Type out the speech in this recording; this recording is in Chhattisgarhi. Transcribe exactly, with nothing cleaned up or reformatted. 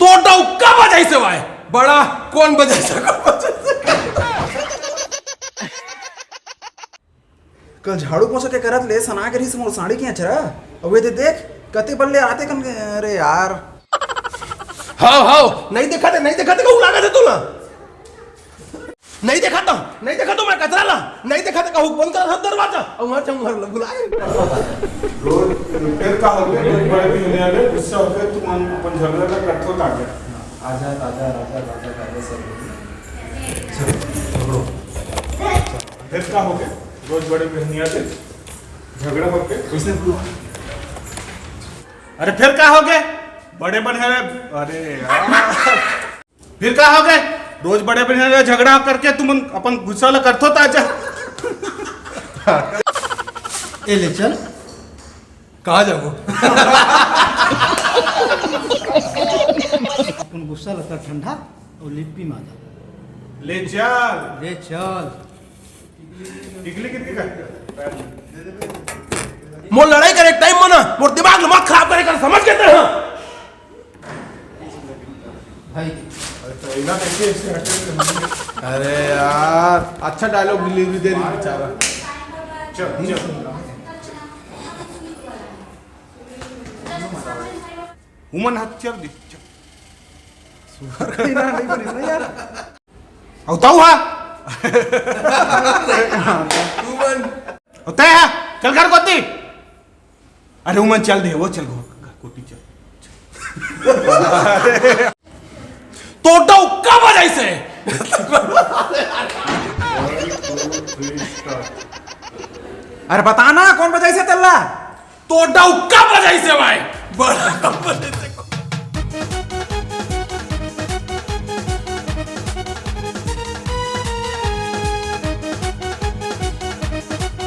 तो डौका बजाइसे वाय। बड़ा कोन बजाइसे, कोन बजाइसे? कल झाड़ू पोछा के करत ले सना के रहिस मोर साड़ी के अचरा। अउ ये दे देख, कते बल्ले आते कन, अरे यार। हाव, हाव, नहीं देखा थे, नहीं देखा थे, कहूँ लागा थे तू ना। नहीं देखा था, नहीं देखा तो मैं कचरा ला, नहीं देखा था कहूँ बंद कर दरवाजा, अउ वहाँ चंग भर भुला गए। रोज, फेर का होगे? रोज बड़े भी होने वाले, गुस्सा होके तुम अपन झगड़ा ना करते हो ताकि। आजा ताजा राजा, राजा ताजा सब। चलो, पकड़ो। फेर का होगे? रोज बड़े भी होने वाले, झगड़ा होके। उसने अरे फेर का होगे? बड़े बने, अरे यार। फेर का होगे? रोज बड़े बने झगड़ा करके तुमन अपन गुस्सा ला करथो ताजा। ए ले चल। कहाँ जाबो? अपन गुस्सा ला कर ठंडा अउ लिपि माजा। ले चल। ले चल। टिकली कितनी का? मोर लड़ाई करे टाइम में ना, मोर दिमाग ला मत खराब करे कर, समझ गए तें, हाँ? भाई। अरे यार, अच्छा डायलॉग डिलीवरी दे रही बेचारा। चल, चल। उमन हाथ चल दी। सुअर कहीं ना नहीं बनी ना यार। अउ तऊ हा? तू बन। अउ तय हा? चल घर कोती। अरे उमन चल दे, वो चल घर कोती चल। तो डौका बजाइसे। अरे बता ना कोन बजाइसे तेला? तो डौका बजाइसे भाई। बड़ा